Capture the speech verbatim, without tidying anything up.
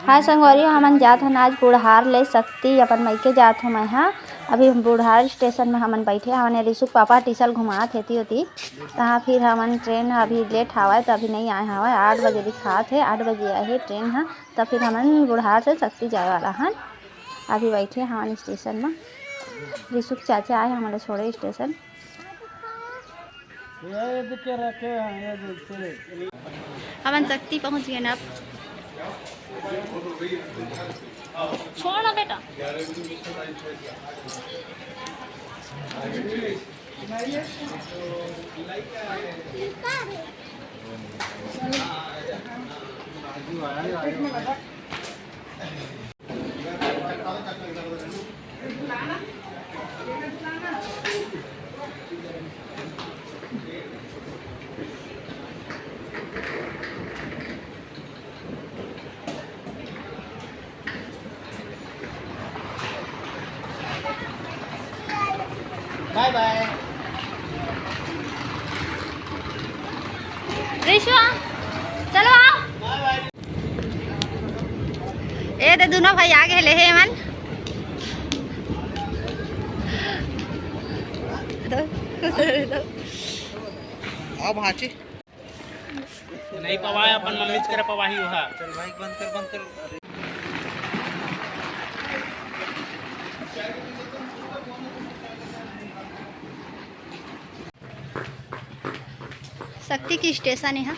हाय संगवारी हो, हमन जात हन आज बुढ़ार ले सक्ती अपन मइके जात हो मैं हा। अभी हम बुढ़ार स्टेशन में हमन बइठे हवन, रिशु के पापा टीसल घुमात हे एती ओती। तहाँ फिर हमन ट्रेन ह अभी लेट हावय, त अभी नइ आए हावय, आठ बजे दिखात हे, आठ बजे आही ट्रेन ह। त फिर हमन बुढ़ार से सक्ती जाए वाला हन। अभी बइठे हवन स्टेशन में, रिशु के चाचा आए हमन ला छोड़े स्टेशन। ये देख के रखे हैं, ये देख के। हमन सक्ती पहुंच गेन अब। छोड़ ना बेटा। बाय बाय। रिशु, चलो आओ। ए दे, दोनों भाई आ गए ले हे मन। तो खुश रहे तो। आओ भांची। नहीं पवाए, अपन मम्मी करे पवाही हुआ। चल भाई, बंद कर, बंद कर। सक्ती के स्टेशन हे हा।